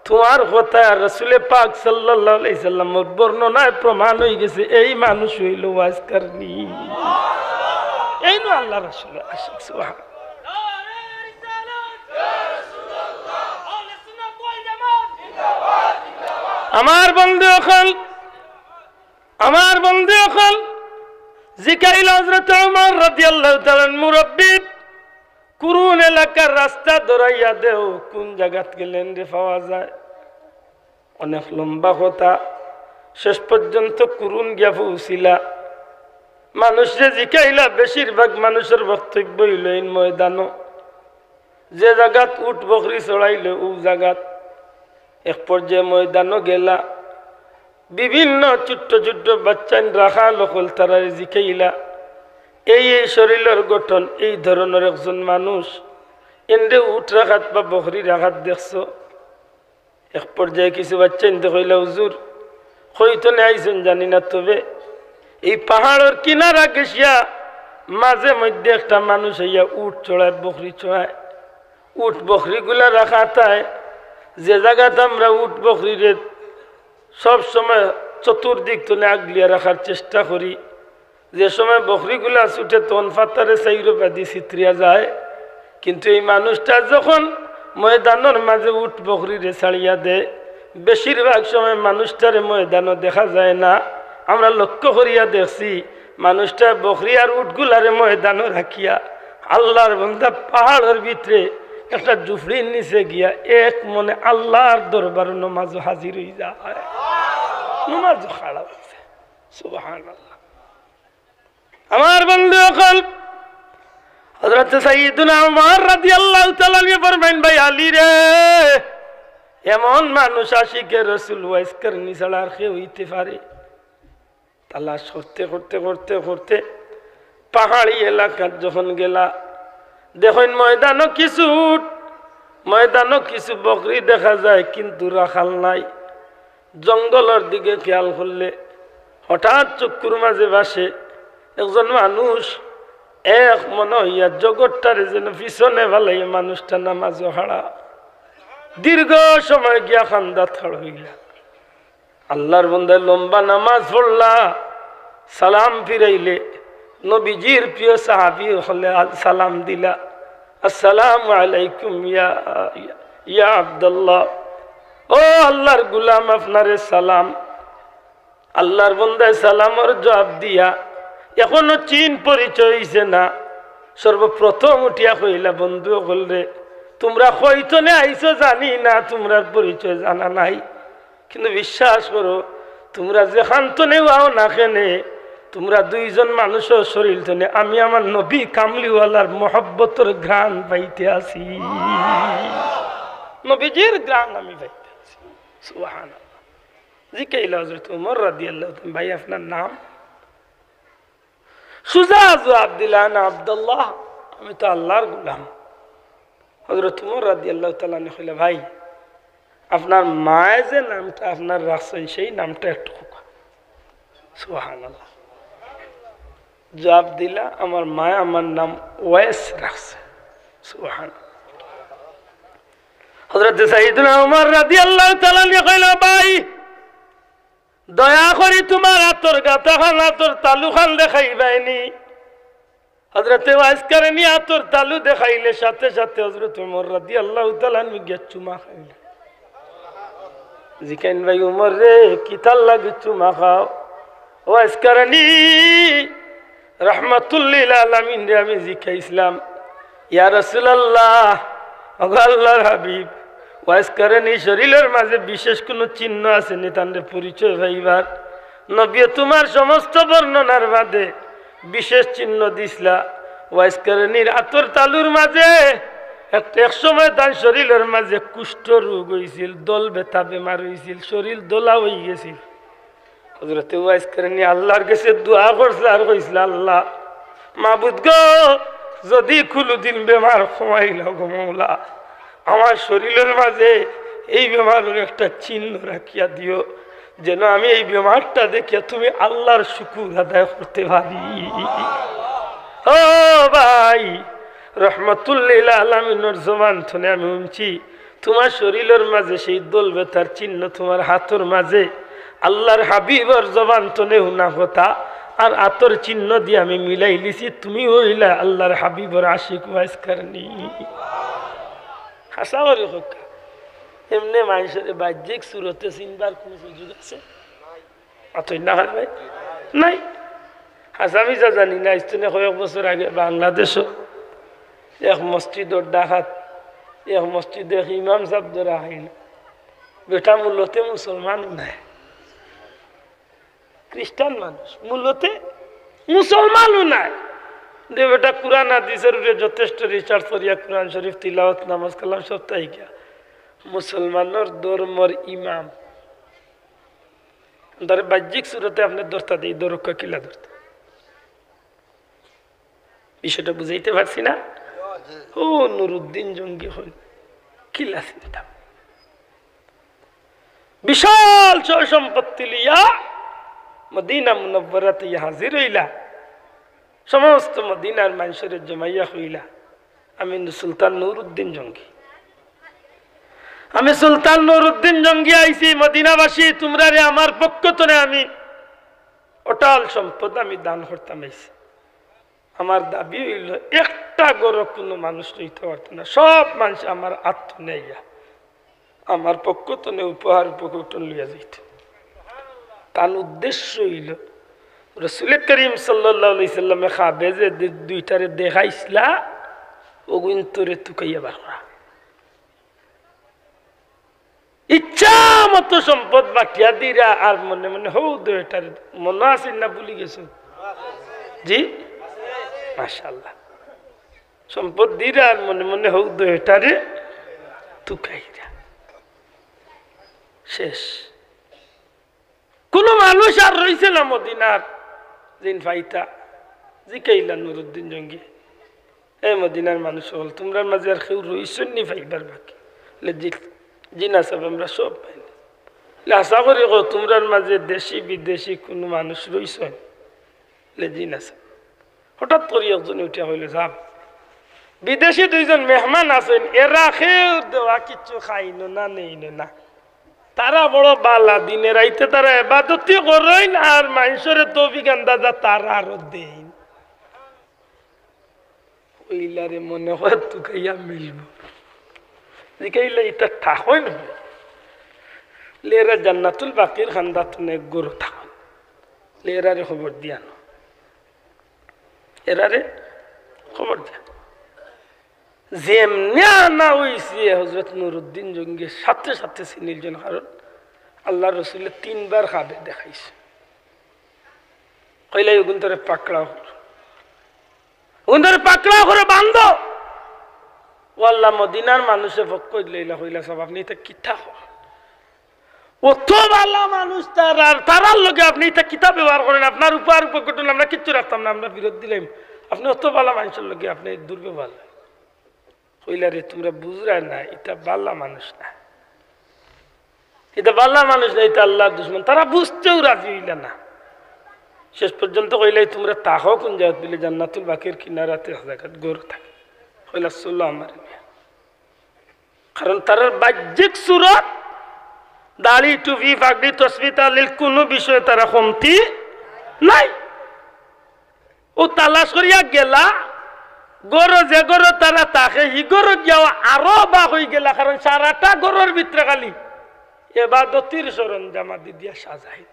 তুমার কথা আর রাসূলে পাক সাল্লাল্লাহু আলাইহি সাল্লামর বর্ণনায় প্রমাণ অইগেছে, এই মানুষ অইলো ওয়াজ কারনি।" এইন আল্লার রাসূলর আশিক। সুবহান। আমার বন্ধু অকল, আমার বন্ধু অকল, জিকাইলা হযরতে উমর রাদিয়াল্লাহু তাআলা আনহু, "মুরব্বি, কুরুন এলাকার রাস্তা ধরাইয়া দেও, কুন জাগাত গেলে এনরে পাওয়া যায়?" অনেক লম্বা কথা। শেষ পর্যন্ত কুরুন গিয়া পৌঁছিলা। মানুষরে জিকাইলা, বেশিরভাগ মানুষর বক্তব্য অইলো এইন ময়দানো, যে জাগাত উট বকরি চড়াইলে অউ জাগাত। এক পর্যায়ে ময়দানো গেলা, বিভিন্ন ছোট্ট ছোট্ট বাচ্চাইন রাখাল অকল তারারে জিকাইলা, এই এই শরীলর গঠন, এই ধরনর একজন মানুষ, এনরে উট রাখাত বা বকরি রাখাত দেখছো? এক পর্যায়ে কিছু বাচ্চাইন্তে কইলা, "হুজুর, কইতনে আইছইন জানি না, তবে এই পাহাড়র কিনারা গেছিয়া মাঝে মধ্যে একটা মানুষ আইয়া উট চড়ায়, বকরি চড়ায়, উট বকরিগুলা রাখা তাই, যে জাগাত আমরা উট বকরিরে সব সময় চতুর্দিক তনে আগলিয়া রাখার চেষ্টা করি, যে সময় বকরিগুলা ছুটে তখন ফাতারে চাইরোবাদি ছিতরিয়া যায়, কিন্তু এই মানুষটা যখন ময়দানর মাঝে উট বকরিরে ছাড়িয়া দেয়, বেশিরভাগ সময় মানুষটারে ময়দানো দেখা যায় না। আমরা লক্ষ্য করিয়া দেখছি, মানুষটা বকরি আর উটগুলারে ময়দানো রাখিয়া আল্লার বন্দা পাহাড়র ভিতরে একটা ঝুপড়ির নিচে গিয়া এক মনে আল্লার দরবারো নমাজো হাজির অইযায়, নমাজো খাড়া অইযায়।" সুবহানাল্লাহ। আমার বন্ধু অকল, হযরতে সাইয়্যিদুনা উমর রাদিয়াল্লাহু তাআলা আনহু ফরমাইন, "ভাই আলী রে, এমন মানুষ আশিকে রসুল ওয়াইস কারনি ছাড়া আর কে অইতে পারে?" তালাশ করতে, করতে, করতে, করতে পাহাড়ি এলাকাত যখন গেলা, দেখইন ময়দানো কিছু উট, ময়দানো কিছু বকরি দেখা যায়, কিন্তু রাখাল নাই। জঙ্গলর দিকে খেয়াল করলে হঠাৎ চক্ষুর মাঝে ভাসে একজন মানুষ, এক মনে অইয়া জগৎটারে যেন পিছনে ফালাইয়া মানুষটা নামাজো খাড়া। দীর্ঘ সময় গিয়া কান্দাত খাড়া অইলা। আল্লার বন্দায় লম্বা নামাজ পড়লা, সালাম ফিরাইলে নবীজির প্রিয় সাহাবী অকলে আল-, সালাম দিলা, "আসসালামু আলাইকুম ইয়া, ইয়া আব্দুল্লাহ, ও আল্লার গুলাম, আপনারে সালাম।" আল্লার বন্দায় সালামর জুয়াব দিয়া এখনো চিন পরিচয় অইছে না, সর্বপ্রথম উঠিয়া কইলা, "বন্ধু অকলরে, তুমরা কইতনে আইছো জানি না, তুমরার পরিচয় জানা নাই।" কিন্তু বিশ্বাস করো, তুমরা যেখান তনে অও না কেনে, তুমরা দুইজন মানুষর শরীল তনে আমি আমার নবী কামলিওয়ালার মহব্বতর ঘ্রাণ পাইতে আছি, নবীজির ঘ্রাণ আমি পাইতে আছি। সুবহানাল্লাহ। জিকাইলা হযরত উমর রাদিয়াল্লাহু তাআলা, "ভাই, আপনার নাম?" সুজা জুয়াব দিলা, "আনা আব্দুল্লাহ, আমি তো আল্লার গোলাম।" হযরত উমর রাদিয়াল্লাহু তাআলা আনহু কইলা, "ভাই, আপনার মায়ে যে নামটা আপনার রাখছইন, সেই নামটা একটু কউক্কা।" সুবহানাল্লাহ। জুয়াব দিলা, "আমার মায়ে আমার নাম ওয়েস রাখছে।" সুবহানাল্লাহ। হযরতে সাইয়্যিদুনা উমর রাদিয়াল্লাহু তাআলা আনহু কইলা, "ভাই, দয়া করি তুমার আতর গাঁথাখান, আতর তালুখান দেখাইবায়নি।" হযরতে ওয়াইস কারনি আতর তালু দেখাইলে সাথে সাথে হযরত উমর রাদিয়াল্লাহু তাআলা আনহু গিয়া চুমা খাইলা। জিকাইন, "ভাই উমর রে, কিতার লাগি চুমা খাও?" ওয়াইস কারনি রহমাতুল্লিল আলামিনরে আমি জিকাইছলাম, "ইয়া রাসূলুল্লাহ, ওগো আল্লার হাবিব, ওয়াইস কারনি শরীলর মাঝে বিশেষ কুনু চিহ্ন আছেনি তানরে পরিচয় পাইবার?" নবীয়ে তুমার সমস্ত বর্ণনার বাদে বিশেষ চিহ্ন দিছলা। ওয়াইস কারনির আতর তালুর মাঝে এক, এক সময় তান শরীলর মাঝে কুষ্ঠ রোগ অইছিল, দল বেথা বেমার অইছিল, শরীল দলা অইগেছিল। হযরতে উওয়াইস কারনী আল্লাহর গেছে দোয়া করছলা আর কইছলা, "আল্লাহ, মাবুদ গো, যুদি কুনুদিন বেমার কমাইলাও গো মওলা, আমার শরীলর মাঝে এই বেমারর একটা চিহ্ন রাখিয়া দিও, যেন আমি এই বেমারটা দেখিয়া তুমি আল্লাহর শুকুর আদায় করতে পারি।" ও ভাই, রহমতুল্লিল আলামিনর জবান থনে আমি হুনছি, তুমার শরীলর মাঝে সেই দল বেতার চিহ্ন তুমার আতর মাঝে, আল্লাহর হাবিবর জবান থনে হুনা কথা, আর আতর চিহ্ন দি আমি মিলাইলিছি, তুমি অইলা আল্লাহর হাবিবর আশিক উওয়াইস কারনী। হাছা করি কউক্কা, এমনে মানষরে বাহ্যিক সুরতে চিনবার কুনু সুযোগ আছে? আতই না হয় ভাই? নাই। হাছা মিছা জানি না, ইস্তনে কয়েক বছর আগে বাংলাদেশো এক মসজিদর ডাকাত, এক মসজিদো এক ইমাম সাব ধরা খাইল। বেটা মূলতে মুসলমানও নায়, খ্রিস্টান মানুষ, মূলতে মুসলমানও নায়। যে বেটা কুরআন হাদিসর উপরে যথেষ্ট research করিয়া কুরআন শরীফ তিলাওয়াত, নামাজ কালাম সব তাই গিয়া মুসলমানর ধর্মর ইমাম। তারে বাহ্যিক সুরতে আপনে ধরতা দেই, ধরউক্কা কিলা ধরতা। বিষয়টা বুঝাইতে পারছি না? ও নুরুদ্দিন জঙ্গি অইল, কিলা চিনতাম। বিশাল সয় সম্পত্তি লইয়া মদিনা মুনাওয়ারাত আইয়া হাজির অইলা। সমস্ত মদিনার মানষরে জমাইয়া কইলা, "আমি নু-, সুলতান নুরুদ্দিন জঙ্গি। আমি সুলতান নুরুদ্দিন জঙ্গি আইছি মদিনাবাসী, তুমরারে আমার পক্ষ থনে আমি অটল সম্পদ আমি দান করতাম আইছি। আমার দাবি অইলো একটা ঘরো কুনু মানুষ রইতে পারতো না, সব মানষে আমার আত থনে আইয়া আমার পক্ষ থনে উপহার উপকরণ লইয়া যাইতো।" তান উদ্দেশ্য অইলো রসুলে করিম সাল্লাল্লাহু আলাইহি সাল্লামে খাবে যে দু-, দুইটারে দেখাইছলা, অগুইন্তরে তুকাইয়া বার করা। ইচ্ছা মতো সম্পদ বাটিয়া দিরা আর মনে মনে হউ দুইটারে, মনো আছে না ভুলি গেছো? জি, মাশাআল্লাহ। সম্পদ দিরা আর মনে মনে হউ দুইটারে তুকাইরা। শেষ। কুনু মানুষ আর রইছে না মদিনার, যেইন পাইতা। জিকাইলা নুরুদ্দিন জঙ্গি, "এ মদিনার মানুষ অকল, তুমরার মাঝে আর কেউ রইছইন নি পাইবার বাকি?" লে, "জি, জি না সাব, আমরা সব পাইলি।" লে, "হাছা করি কও, তুমরার মাঝে দেশি বিদেশি কুনু মানুষ রইছইন?" লে, "জি না সাব।" হঠাৎ করি একজনে উঠিয়া কইলো, "সাব, বিদেশি দুইজন মেহমান আছইন, এরা কেউ দেওয়া কিচ্ছু খাইন না, নেইন না। তারা বড় বালা, দিনে রাইতে তারা এবাদতি করইন আর মানষরে তৌফিক আন্দাজা তারা আরো দেইন।" কইলারে মনে হয় তুকাইয়া মিলবো। জিকাইলা, "ইতা থাকইন?" লে, "এরা জান্নাতুল বাকির কান্দাত অনেক ঘরো থাকইন।" লে, "এরারে খবর দিয়া আনো।" এরারে খবর দিয়া। যেমনে আনা অইছে, হযরত নুরুদ্দিন জঙ্গিয়ে সাথে সাথে চিনিলছইন, কারণ আল্লাহর রসুলে তিনবার খাবে দেখাইছে। কইলা, "অগুইন্তরে পাকড়াও করো, অগুইন্তরে পাকড়াও করো, বান্ধো।" ও আল্লাহ, মদিনার মানুষে পক্ষ লইলা, কইলা, "সাব, আপনে ইতা কিতা কইন?" অত বালা মানুষ তারা, আর তারার লগে আপনে ইতা কিতা ব্যবহার করইন? আপনার উপহার উপকরণ আমরা কিচ্ছু রাখতাম না, আমরা ফিরত দিলাইমু। আপনে অত বালা মানষর লগে আপনে দুর্ব্যবহার। কইলা, "রে, তুমরা বুঝরায় না, ইতা বালা মানুষ না, ইতা বালা মানুষ না, ইতা আল্লাহর দুশমন।" তারা বুঝতেও রাজি অইলা না। শেষ পর্যন্ত কইলা, "তুমরা থাকো কুন জাগাত?" বলে, "জান্নাতুল বাকির কিনারাত এক জাগাত ঘর থাকে।" কইলা, "চলো আমার লগে।" কারণ তারার বাহ্যিক সুরত, দাড়ি, টুপি, পাগড়ি, তসবি, তাহলিল, কুনু বিষয়ে তারা কমতি নাই। ও তালাশ করিয়া গেলা, ঘরো যে ঘরো তারা থাকে, হি ঘরো গিয়াও আরো অবাক অইগেলা, কারণ সারাটা ঘরর ভিতরে খালি এবাদতির সরঞ্জাম আদি দিয়া সাজাই।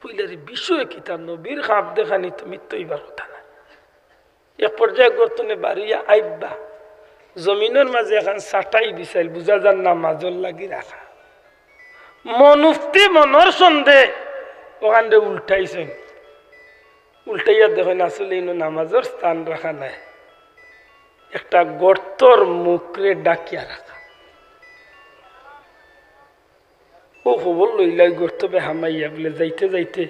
কইলা, "রে, বিষয় কিতা? নবীর খাব দেখানি তো মিথ্যা অইবার কথা না।" এক পর্যায়ে ঘর তনে বারইয়া আইবা, জমিনর মাঝে এখান চাটাই বিছাইল, বুঝা যার নামাজর লাগি রাখা। মন উফতি মনর সন্দেহ, অখানরে উল্টাইছইন। উল্টাইয়া দেখইন, আসলে ইনো নামাজর স্থান রাখা নাই, একটা গর্তর মুখরে ডাকিয়া রাখা। ও খবর লইলা গর্ত বে হামাইয়া বুলে যাইতে যাইতে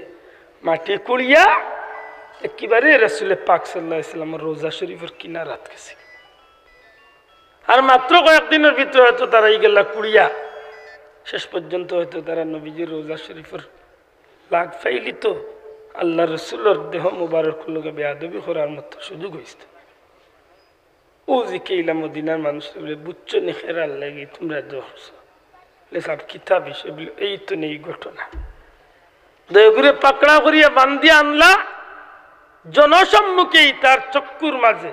মাটি কুড়িয়া একেবারে রাসুলে পাক সাল্লাল্লাহু আলাইহি ওয়াসাল্লামর রওজা শরীফর কিনারাত গেছে। আর মাত্র কয়েকদিনর ভিতরে হয়তো তারা ইগেলা কুড়িয়া শেষ পর্যন্ত হয়তো তারা নবীজির রওজা শরীফর লাগ ফাইলিতো আল্লাহ রসুলর দেহ মুবারকর লগে বেয়াদবি করার মতো সুযোগ অইছে। ও জিকাইলা মদিনার মানুষরে বুলে, "বুঝছো নি খেরার লাগি তোমরা যে করছো?" বুলে, "সাব, কিতা বিষয়?" বুলে, "এই তো নেই ঘটনা।" দয়াগুরে পাকড়া করিয়া বান্ধিয়া আনলা, জনসম্মুখেই তার চক্ষুর মাঝে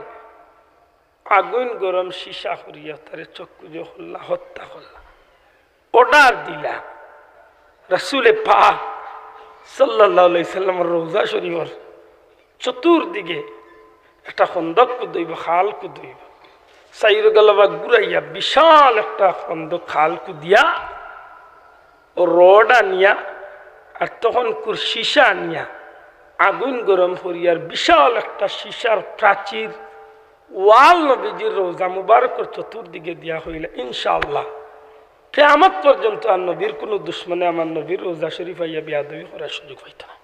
আগুইন গরম সীসা করিয়া তারে চক্ষু যে করলা, হত্যা করলা। অর্ডার দিলা রাসুলে পাক সাল্লাল্লাহু আলাইহি সাল্লামর রওজা শরীফর চতুর্দিকে একটা খন্দক কুদইব, খাল কুদইব। চাইরো গালবা ঘুরাইয়া বিশাল একটা খন্দক, খাল কুদিয়া ও রড আনিয়া আর তখনকুর সীসা আনিয়া আগুইন গরম করিয়ার বিশাল একটা সীসার প্রাচীর ওয়াল নবীজির রওজা মুবারকর চতুর্দিকে দিয়া কইলা, "ইনশাআল্লাহ, কিয়ামত পর্যন্ত আর নবীর কুনু দুশমনে আমার নবীর রওজা শরীফ আইয়া বেয়াদবি করার সুযোগ পাইতো না।"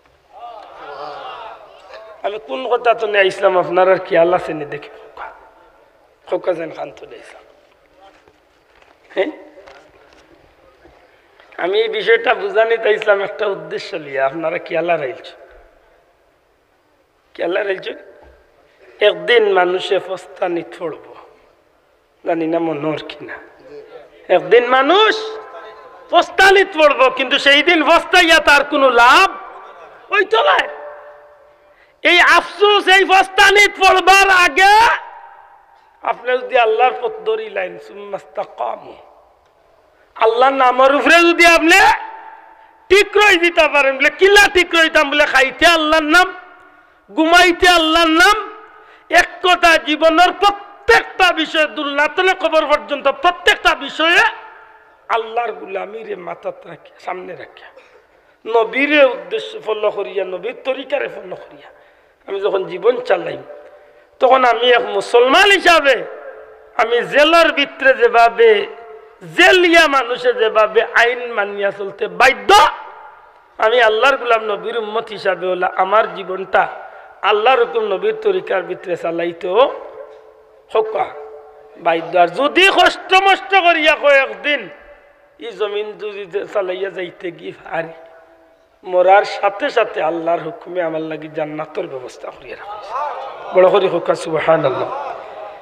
আমি কুন কথাত নিয়া আইছলাম, আপনারার খিয়াল আছে নি দেখি? খোকা, খোকা যেন খান্ত দিছলাম। হ্যাঁ, আমি এই বিষয়টা বুঝানিত আইছলাম একটা উদ্দেশ্য লইয়া, আপনারা খিয়াল হারাইলছো। খিয়াল হারাইলছো? একদিন মানুষে ফস্তানিত পড়বো, জানি না মনো অর কি না। একদিন মানুষ ফস্তানিত পড়বো, কিন্তু সেই দিন ফস্তাইয়া তার কুনু লাভ অইতো নায়। এই আফসোস, এই ফস্তানিত পড়বার আগে আপনে যুদি আল্লার পথ ধরিলাইন, সুম্মাস্তাকামু, আল্লার নামর উপরে যুদি আপনে ঠিক রইযিতা পারেন, বুলে, "কিলা ঠিক রইতাম?" বুলে, "খাইতে আল্লার নাম, ঘুমাইতে আল্লার নাম, এক কথা জীবনর প্রত্যেকটা বিষয়ে, দুলনা তনে কবর পর্যন্ত প্রত্যেকটা বিষয়ে আল্লার গুলামিরে মাথাত রাখিয়া, সামনে রাখিয়া, নবীরে উদ্দেশ্য ফলো করিয়া, নবীর তরিকারে ফলো করিয়া আমি যখন জীবন চালাই, তখন আমি এক মুসলমান হিসাবে আমি জেলর ভিতরে যেভাবে জেলিয়া মানুষে যেভাবে আইন মানিয়া চলতে বাধ্য, আমি আল্লার গুলাম নবীর উম্মত হিসাবে অইলা আমার জীবনটা আল্লার হুকুম নবীর তরিকার ভিতরে চালাইতেও হক্কা বাধ্য। আর যুদি কষ্ট মষ্ট করিয়া কয়েকদিন ই জমিন যুদি চালাইয়া যাইতে গি পারি, মরার সাথে সাথে আল্লার হুকুমে আমার লাগি জান্নাতর ব্যবস্থা করিয়া রাখছে। বড় করি কউক্কা সুবহানাল্লাহ।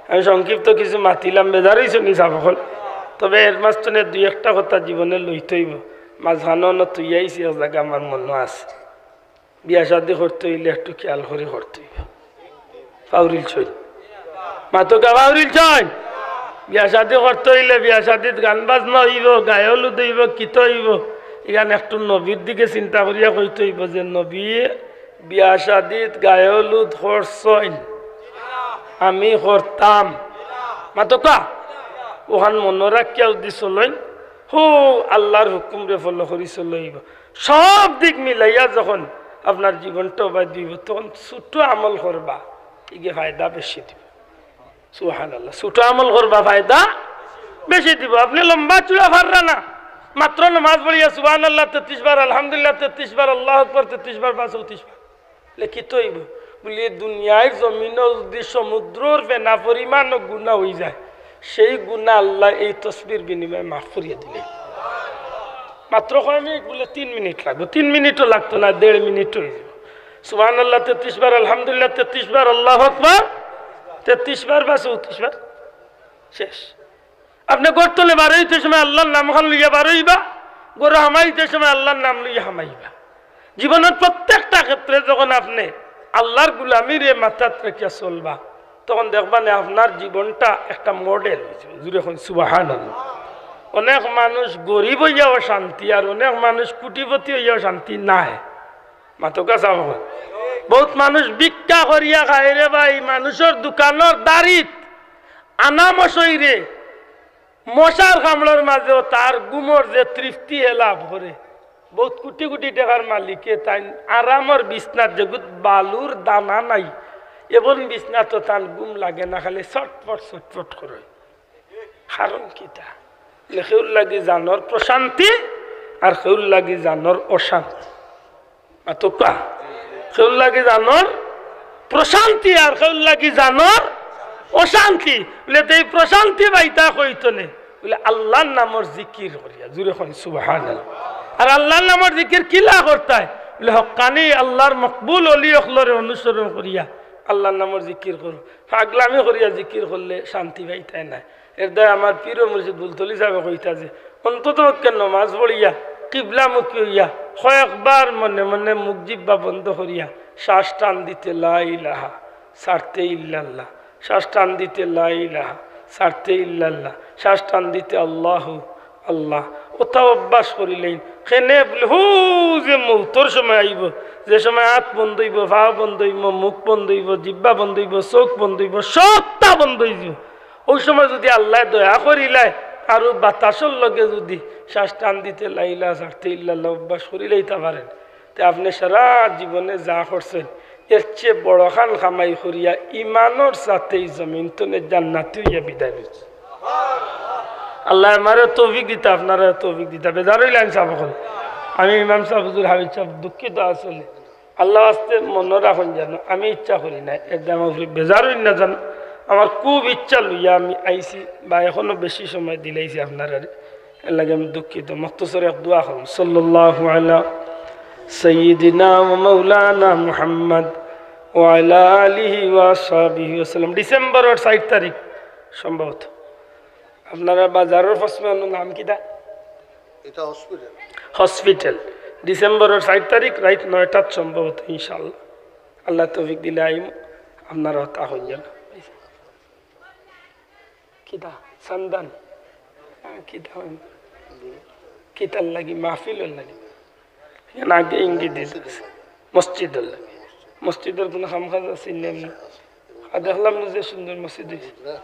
আমি সংক্ষিপ্ত কিছু মাতিলাম, বেজার অইছো নি সাব অকল? তবে এর মাঝখানে দুই একটা কথা জীবনে লইতে অইবো। মাঝখানো অনো থইয়া আইছি এক জাগা, আমার মনো আছে। বিয়া শাদি করতে অইলে একটু খিয়াল করি করতে অইবো। ফাউরিল ছই। মাতকা ফাউরিল ছই। বিয়া শাদি করতে অইলে বিয়া শাদিত গান বাজনা অইবো, গায়ে হলুদ অইবো, কিতা অইবো, ইখান একটু নবীর দিকে চিন্তা করিয়া কইতে অইবো যে নবী বিয়া শাদিত গায়ে হলুদ করছইন, আমি করতাম। মাতকা, অখান মনো রাখিয়া যুদি চলইন, হো আল্লার হুকুমরে ফলো করি চলইবো। সব দিক মিলাইয়া যখন আপনার জীবনটা উবাই দিব, তখন ছোট আমল করবা, ইগে ফায়দা বেশি দিব। সুবহানাল্লাহ, ছোট আমল করবা, ফায়দা বেশি দিব। আপনে লম্বা চূড়া পাররা না, মাত্র নমাজ পড়িয়া সুবহানাল্লাহ তেত্রিশ বার, আলহামদুলিল্লাহ তেত্রিশ বার, আল্লাহু আকবার তেত্রিশ বার বা চৌত্রিশ বার, লিখিত অইবো। বুলে, দুনিয়ার জমিনো যুদি সমুদ্রর ফেনা পরিমাণ গুনা অইযায়, সেই গুনা আল্লায় এই তসবির বিনিময়ে মাফ করিয়া দিলে। মাত্র কয় মিনিট? বুলে, তিন মিনিট লাগবো। তিন মিনিটও লাগতো না, দেড় মিনিট অইযিবো। সুবহানাল্লাহ তেত্রিশ বার, আলহামদুলিল্লাহ তেত্রিশ বার, আল্লাহু আকবার তেত্রিশ বার বা চৌত্রিশ বার, শেষ। আপনে ঘর তনে বারইতে সময় আল্লার নাম খান লইয়া বারইবা, ঘরো হামাইতে সময় আল্লার নাম লইয়া হামাইবা। জীবনর প্রত্যেকটা ক্ষেত্রে যখন আপনে আল্লার গুলামিরে মাথাত রাখিয়া চলবা, তখন দেখবা নে আপনার জীবনটা একটা মডেল অইযিবো। জুরে কইন সুবহানাল্লাহ। অনেক মানুষ গরিব অইয়াও শান্তি, আর অনেক মানুষ কোটিপতি অইয়াও শান্তি নাই। মাতকা সাব অকল। বহুত মানুষ ভিক্ষা করিয়া খায় রে ভাই, মানুষর দোকানর দারিত আনা মশইরে মশার কামড়র মাঝেও তার ঘুমর যে তৃপ্তি হে লাভ করে। বহুত কোটি কোটি টেকার মালিকে তাইন আরামর বিছনাত যেগুত বালুর দানা নাই, এমন বিছনাত তান ঘুম লাগে না, খালি ছটফট ছটফট করে। কারণ কিতা? লেখেউর লাগি জানর প্রশান্তি, আর কেউর লাগি জানর অশান্তি। মাতউক্কা। কেউর লাগি জানর প্রশান্তি আর কেউর লাগি জানর অশান্তি। বলে, "তে এই প্রশান্তি পাইতা কই তনে?" বলে, "আল্লার নামর জিকির করিয়া।" জুরে কইন, "সুবহানাল্লাহ।" আর আল্লার নামর জিকির কিলা করতায়? বলে, "হক্কানি আল্লার মকবুল অলি অকলরে অনুসরণ করিয়া আল্লার নামর জিকির করো।" পাগলামি করিয়া জিকির করলে শান্তি পাইতায় নায়। এর দায় আমার পীর ও মুর্শিদ বুলতলি সাহেবে কইতা যে, অন্তত পক্ষে নমাজ পড়িয়া, কিবলামুখী অইয়া, কয়েকবার মনে মনে মুখ জিব্বা বন্ধ করিয়া শ্বাস টান দিতে লা ইলাহা, ছাড়তে ইল্লাল্লাহ, শ্বাস টান দিতে লা ইলাহা, ছাড়তে ইল্লাল্লাহ, শ্বাস টান দিতে আল্লাহু আল্লাহ। ওটা অভ্যাস করিলেইন। কেনে বলে, হু যে মৌতর সময় আইব, যে সময় আত বন্ধ অইব, পা বন্ধ অইব, মুখ বন্ধ অইব, জিব্বা বন্ধ অইব, চোখ বন্ধ অইব, সবটা বন্ধ অইযিব। ওই সময় যুদি আল্লায় দয়া করিলায়, আর ও বাতাসর লগে যুদি শ্বাস টান দিতে লা ইলাহা, ছাড়তে ইল্লাল্লাহ অভ্যাস করিলাইতা পারেন, তে আপনে সারা জীবনে যা করছেন, এর চেয়ে বড় খান কামাই করিয়া ইমানর সাথে ই জমিন তনে জান্নাতি অইয়া বিদায় লইছে। আল্লায় আমারে তৌফিক দিতা, আপনারে তৌফিক দিতা। বেজার অইলাইন সাব অকল। আমি ইমাম সাব, হুজুর, হাফিজ সাব দুঃখিত আসলে। আল্লার ওয়াস্তে মনো রাখইন যেন, আমি ইচ্ছা করি না, এর দায় আমার উপরে বেজার অইন না যেন। আমার খুব ইচ্ছা লইয়া আমি আইছি, বা এখনো বেশি সময় দিলাইছি আপনারারে, এর লাগি আমি দুঃখিত। মখতসর এক দোয়া করুন, সাল্লাল্লাহু আলা সাইয়্যিদিনা ওয়া মাওলানা মুহাম্মদ ওয়া আলা আলিহি ওয়া সাহবিহি ওয়া সাল্লাম। ডিসেম্বরর চাইর তারিখ সম্ভবত। আপনারা বাজারর ফসমানোর নাম কিতা? এটা হসপিটাল। হসপিটাল। ডিসেম্বরর চাইর তারিখ রাইত নয়টাত সম্ভবত, ইনশাআল্লাহ। আল্লায় তৌফিক দিলে আইমু। আপনারা তা হইয়া না। কিতা? সান্দান? হ্যাঁ, কিতা হইন? কিতার লাগি? মাহফিলর লাগি। এখানে আগে ইঙ্গিত দিছে। মসজিদর লাগি। মসজিদর কোনো কাম কাজ আছে? নেই। আর দেখলাম না যে সুন্দর মসজিদ হইছে।